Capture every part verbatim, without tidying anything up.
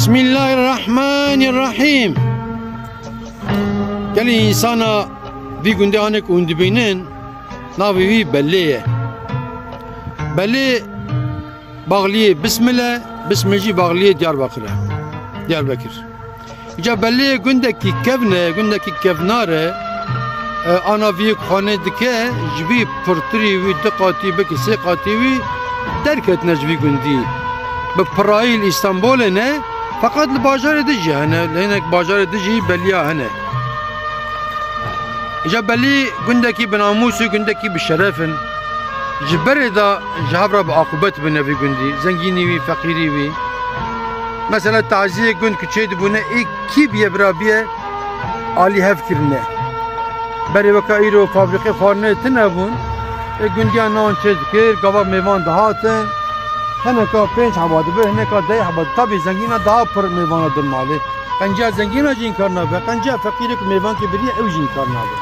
Bismillahirrahmanirrahîm. Gelî însana vî gundê hanê ku hûn dibînin, navê wî Belê ye. Belê baxliyê Bismil e, Bismil jî baxliyê Diyarbakir e. Diyarbekir. Îca Belê gundekî kevn e, gundekî kevnar e. E, ana vî yek xanê dike, ji vî pirtirî wî du qatî, belkî sê qatî wî derketine ji vî gundî. Bi pirayî li Îstanbulê ne, feqet li bajarê din jî hene, li hinek bajarê din jî Beliya hene. Îca Belî gundekî bi namûs û gundekî bi şeref in. Ji berê de ji hev re bi aqûbet bûne vî gundî, zengînî wî, feqîrî wî. Mesela taziyê gund ku çêdibûne, ê kî biye bira biye, alî hev kirine. Berê weke îro fabrîqê xwarinê tune bûn. Ê gundiya nan çê dikir, gava mêvan dihatin. Hineka pênc heba dibe, hineka deh heba. Tabî zengîna daha pir mêvana din malê. Qenciya zengîna jî înkar nabe. Qenciya feqîrê ku mêvankê biriye, ew jî înkar nabe.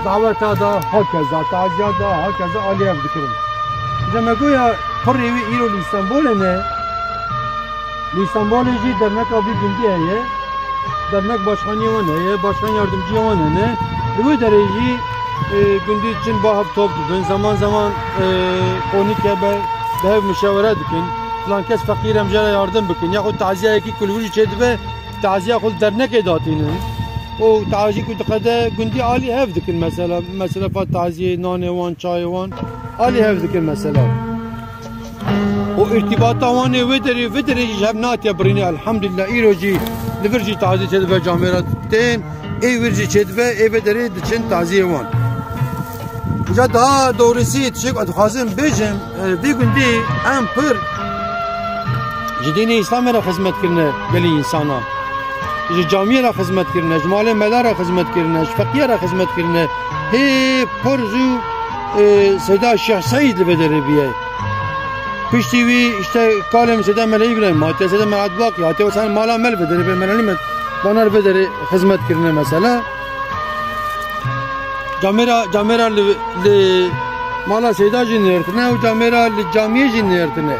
Daweta da hakeza, taziya da hakeza alî hev dikirin. Ji me goya pirê wî îro li Îstanbulê ne. Li Îstanbulê jî derneka vî gundî heye. Dernek başkanî wan heye, başkan yardımcı wan hene. Li wê derê jî, e, gundî çin ba hev top dibin. Zaman zaman, e, konîk hebe, bi hev muşawere dikin. Filan kes feqîr em jê re yardim bikin. Yaxud taziyayekî ku li wir jî çêdibe, taziya xwe li dernekê datînin. Û tazî ku diqede gundî alî hev dikin mesela. Mesela fa taziyê nanê wan, çayê wan alî hev dikin mesela. Û îrtîbata wan ê wê derê, vê derê jî ji hev natiye birîne. Elhamdulillah, îro jî li vir jî tazî çêdibe, camêra tên, ê wir jî çêdibe, ê vê derê diçin taziyê wan. Îca daha doğrusu tiştek ez dixwazim bêjim, e, vî gundî em pir ji dînê Îslamê re xizmet kirine gelî însana. Ji camiyê re xizmet kirine, ji malê mela re xizmet kirine, ji feqîya re xizmet kirine. Hê pir zû, e, Seyda Şêx Seîd li vê derê bûye. Piştî wî, işte, kalê min Seyda Mele Îbrahîm hatiye, Seyda Mele Edbakî hatiye, wesa mala me li vê derê bê, Mele Nîmet, bana li vê derê xizmet kirine mesela. Camêra, camêra li, li mala Seyda jî nêrtine û camêra li camiyê jî nêrtine.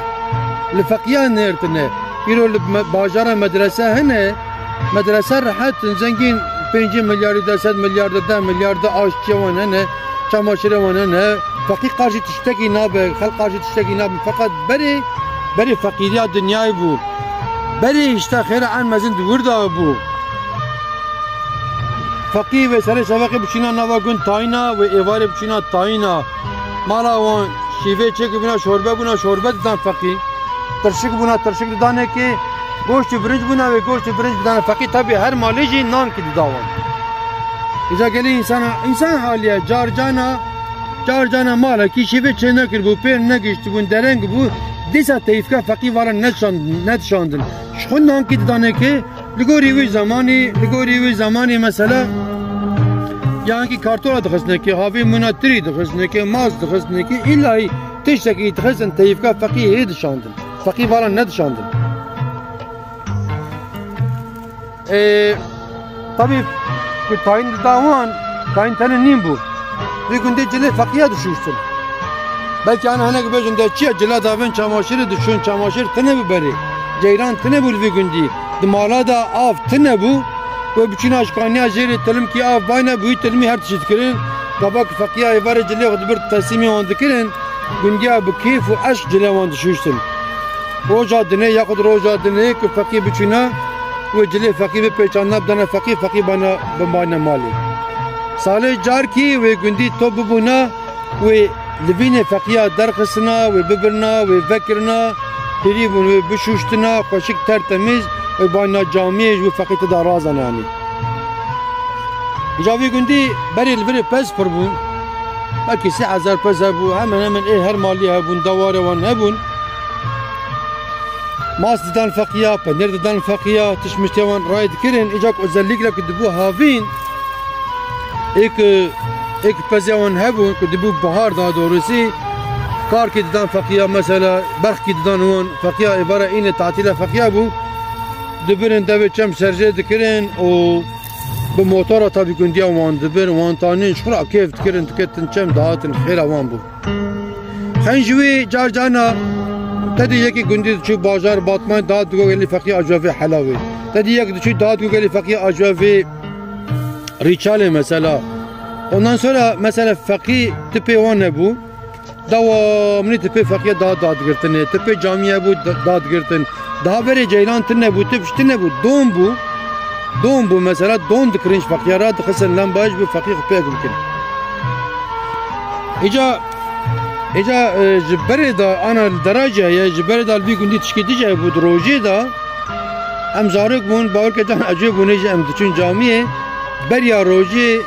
Li feqiya nêrtine. Îro li me-, bajara medrese hene. Medrese rehet in, zengîn pêncî milyarî de, sed milyar de, deh milyar de aştiye wan hene, çamaşirê wan hene. Feqî qarşî tiştekî nabe, xelk qarşî tiştekî nabe. Feqet berê, berê feqîriya dinyayê bû. Berê işte xêra en mezin di wir de bû. Feqî wê serê şevaqê biçîna nava gund tayîna, wê êvarê biçîna tayîna. Mala wan şîvê çêkiribûna şorbe bûna, şorbe didan feqî. Tirşik bûna, tirşik didanê kê, goşt û birinc bûna, wê goşt û birinc bidana feqî. Tabî her malê jî nankî dida wan. Îca gelî însana, însan haliye, car cana, car cana malekî şîvê çê nekiribû, pê negihiştibûn, dereng bû, dîsa teyfke feqî vara nedişand-, nedişandin. Ji xwe nankî didanê kê, Li gorî wî zemanî, li gorî wî zemanî mesela, yankî kartola dixistinekî, havî mûna tirî dixistinekî, mas dixistinekî, îllahî tiştekî dixistin teyîfka feqî hê dişandin. Feqî vala nedişandin. Ê, tabî ku tayîn dida wan, tayîn tenê nîn bû. Vî gundê cilê feqiya dişûştin. Belkî ana hinek bêjin de çi ye, cila davên çamaşirê dişûn, çamaşir tine bû berê. Ceyran tine bû li vî gundî. Di mala de av tine bû. Wê biçûna ji kaniya jêrê tilimkî av bayne, bi wî tilimî her tişt dikirin. Gava ku feqiya êvarê cilê xwe dibir teslîmî wan dikirin, gundiya bi kêf û eşq cilê wan dişûştin. Roja dinê yaxud roja dinê ku feqî biçûna, wê cilê feqî bipêçandina, bidana feqî, feqî bana, bimayne malê. Salê carkî wê gundî top bibûna, wê livînê feqiya derxistina, wê bibirina, wê vekirina, hêrî bûn, wê bişûştina, xweşik tertemîz, wê bayna camiyê ji wî feqî tida razana yanî. Îca vî gundî berê li virê pez pir bûn. Belkî sê hezar pez hebû, hemen hemen ê her malî hebûn, dewarê wan hebûn. Mas didan feqiya, penêr didan feqiya, tişt miştê wan ray dikirin. Îca ku özellikle ku dibû havîn, ê ku, ê ku pezê wan hebûn, ku dibû bahar daha doğrusu, karkî didan feqiya, mesela berxkî didan wan feqiya, êvara înê tatîla feqiya bû. Dibirin devê çem serjê dikirin û bi motora tabî gundiya wan dibir, wan tanîn ji xwe re kêf dikirin, diketin çem dihatin, xêra wan bû. Xeyn ji wî car carna Te dî yekî gundî diçû bajar Batmanê, dihat digot gelî feqî aciya vê helawê. Te dî yek diçû dihat digot gelî feqî aciya vê rîçalê mesela. Ondan sonra mesela feqî tipê wan hebû. Dewamlî tipê feqîya dihat dihat girtinê. Tipê camiyê bû di-, dihat girtin. Daha berê ceyran tune bû, tip ji tune bû, don bû. Don bû mesela, don dikirin ji feqîya re, dixistin lembayê ji bo feqî xwe pêk bikin. Îca, îca, e, ji berê de ana li dera jî heye, ji berê de li vî gundî tişkî dî jî hebû di rojê de. Em zarok bûn, bawer ke can ecê bûne jî em diçûn camiyê. Beriya rojê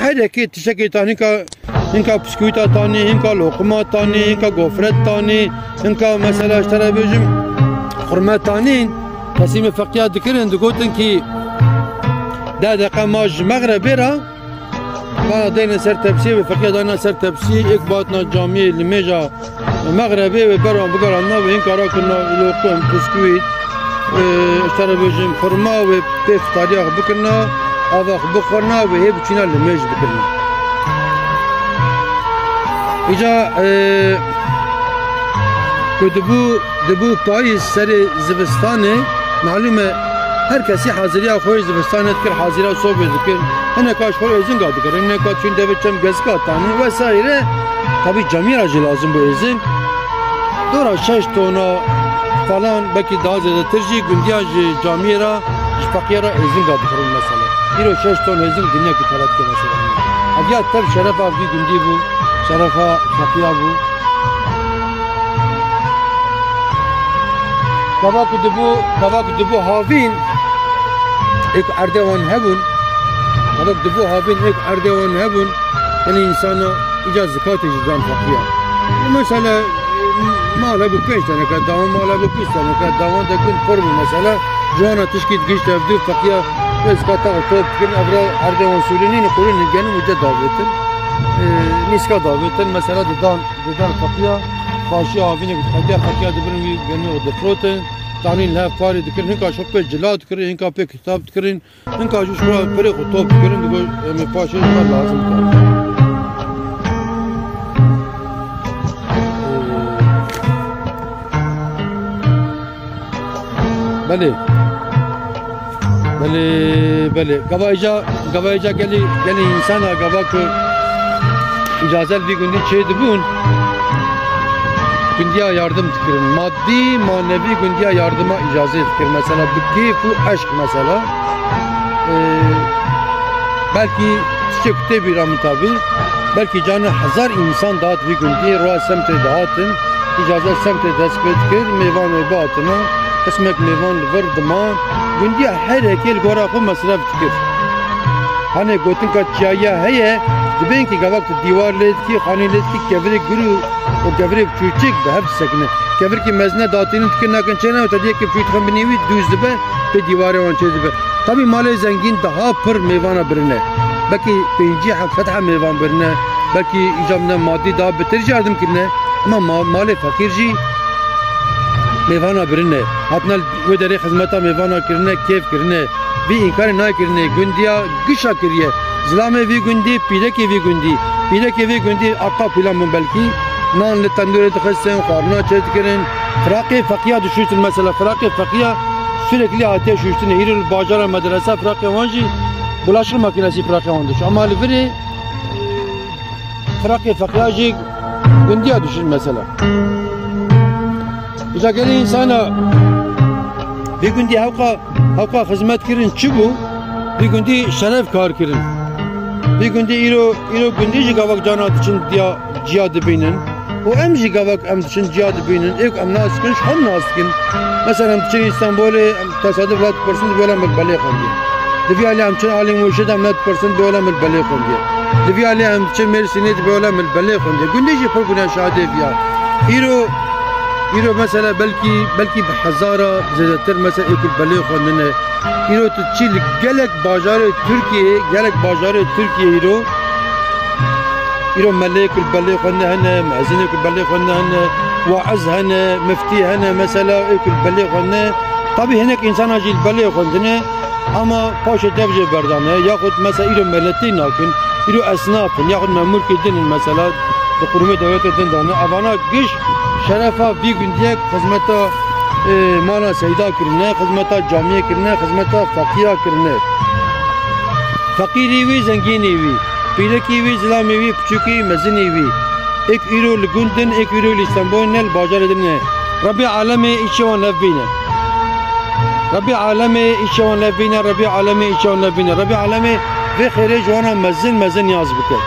her yekê tiştekê tanî ka Hinka biskûta tanî, hinka loqima tanî, hinka gofret tanî, hinka mesela ji te re bêjim xurme tanîn. Teslîmê feqîya dikirin, digotin kî deh deqe ma ji mexrebê re, ma deyne ser tepsiyê, wê feqîya dayna ser tepsiyê, êk bi hatina camiyê limêja mexrebê wê ber wan bigerandina, wê hinka rakirina loqim, biskût, e, ji te re bêjim xurma, wê pê fitariya xwe bikirina, ava xwe bixwarina, wê hê biçîna limêj bikirina. Îca, e, ku dibû, dibû payîz serê zivistanê, malûm e, her kesî haziriya xwe yê zivistanê dikir, haziriya sobê dikir. Hineka ji xwe êzinga dikir, hineka çûn devê çem gezika tanî vesaire. Tabî camîra jî lazim bû êzing. Dora şeş tona falan, belkî daha zêdetir jî gundiya ji camiyê re, ji feqîya re êzinga dikirin mesela. Îro şeş ton êzing dinya ku pere dike mesela. Ev ya tev şerefa vî gundî bû, şerefa feqîya bû. Gava ku dibû, gava ku dibû havîn, ê ku erdê wan hebûn, gava ku dibû havîn, ê ku erdê wan hebûn, Tenê însana îca zikatê ji dan feqîya. Mesela, mal hebû pênc teneke, dawan mal hebû bîst teneke, dawan de gund pir bû mesela. Ji wana tişkî digihîşt ev dû feqîya, wê zikata xwe top dikirin, ev re erdê wan sûrî nîne, qurîn genim û ce davêtin. E, nîska davêtin, mesela didan, didan feqîya, paşiya havînê ku dixetiya feqîya dibirin wî genî û difirotin. Tanî li hev karî dikirin, hinka şop pê cila dikirin, hinka pê kitap dikirin. Hinka jî ji xwe pirê xwe top dikirin, digot, em ê paşê ji me lazim dikin. Belê. Belê, belê. Gava îca, gava îca gelî, gelî însana, gava ku îcazel vî gundî çê dibûn, gundiya yardim dikirin. Madî, manevî gundiya yardima îcazê dikir. Mesela bi kêf û eşq mesela. Ee, belkî tiştek tê bîra min tabî. Belkî canê hezar însan dihat vî gundiyê, roya semtê dihatin. Îcazet semtê dest pê dikir, mêvan wê bihatina. Qismek mêvan li vir diman. Gundiya her yekê li gora xwe mesref dikir. Hanê gotinka çiyayiya heye, dibên kî gavak tu dîwar lê dikî, xanî lê dikî, kevirê gur û, û kevirê çûçik bi hev disekine. Kevirkî mezine datînin dikir nakin çêne û te diyekî çûçik xem binî wî dûz dibe, pê dîwarê wan çê dibe. Tabî malê zengîn daha pir mêvana birine. Belkî pêncî heft sed heb mêvan birine. Belkî îca min madî daha bitir jî yardim kirine. Ema ma-, malê feqîr jî mêvana birine. Hatina wê derê xizmeta mêvana kirine, kêf kirine. Vî înkarê nayê kirinê, gundiya gişa kiriye. Zilamê vî gundî, pîrekê vî gundî. Pîrekê vî gundî aqqa pîlan bûn belkî. Nan li tendûrê dixistin, xwarina çêdikirin. Firaqê feqiya dişuştin mesela. Firaqê feqiya sürekli hatiye şuştinê. Îro li bajara medresa firaqê wan jî bulaşık makinesi firaqê wan diş. Ama li virê firaqê feqiya jî gundiya dişin mesela. Îca gelê însana vî gundî hewqa, hewqa xizmet kirin çi bû? Vî gundî şeref kar kirin. Vî gundî îro, îro gundî jî gavak cana diçin diya, ciya dibînin. Û em jî gavak em diçin ciya dibînin. Êk em nas dikin, ji xwe nas dikin. Mesela em diçin Îstanbulê, em tesaduf vat dipirsin, dibê wela min belê xwendiye. Di vî alî em çin alî Mûşê de em ne dipirsin, dibê wela min belê xwendiye. Di vî alî em diçin Mêrsînê, dibê wela min belê xwendiye. Gundî jî pir bûne şadê viya. Îro, îro mesela belkî, belkî bi hezara zêdetir mesela êk li belê xwendine. Îro tu çî li gelek bajarê Tirkiyeyê, gelek bajarê Tirkiyeyê îro, îro meleyê ku li belê xwendine hene, mezinê ku li belê xwendine hene, waiz hene, miftî hene, mesela ê ku li belê xwendine. Tabî hinek însana jî li belê xwendine, ama paşê dev jê berdane, yaxud mesela îro meletî nakin, îro esnaf in, yaxud memûrkê din in, mesela di qurumê dewletê din de ne. Evana giş Şerefa vî gundiyek xizmeta, e, mala seyda kirine, xizmeta camiyê kirine, xizmeta feqîra kirine. Feqîrî wî, zengînî wî, pîrekî wî, zilamê wî, piçûkî, mezinî wî. Êk îro li gund in, êk îro li Îstanbul ne, li bajarê din ne. Rebî alemê îçê wan lev bîne. Rebî alemê îçê wan lev bîne, Rebî alemê îçê wan lev bîne. Rebî alemê vê xêrê ji wana mezin mezin niyaz bike.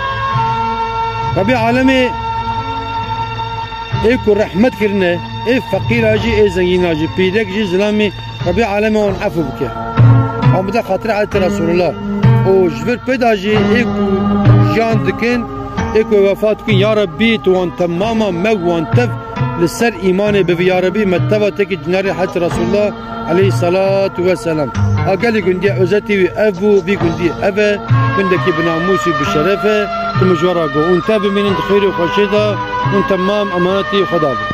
Rebî alemê ê ku rehmet kirine, ê feqîra jî, ê zengîna jî, pîrek jî, zilamî, Rebî alemê wan efû bike. Wan bide xatirê Hezretî Resulullah. Û ji vir pê de jî ê ku jiyan dikin, ê ku wefat dikin, ya Rebbî, tu wan temama me û wan tev li ser îmanê bivî, ya Rebbî, me teva têkî cinarê Hezretî Resulullah aleyhissalatu vesselam. A gelî gundiya özetî wî ev bû, vî gundî ev e, gundekî bi namûs û bi şeref e, tu min ji we re got. Hûn tev bimînin di xêr û xweşiyê de, hûn temam emanetî Xweda bin.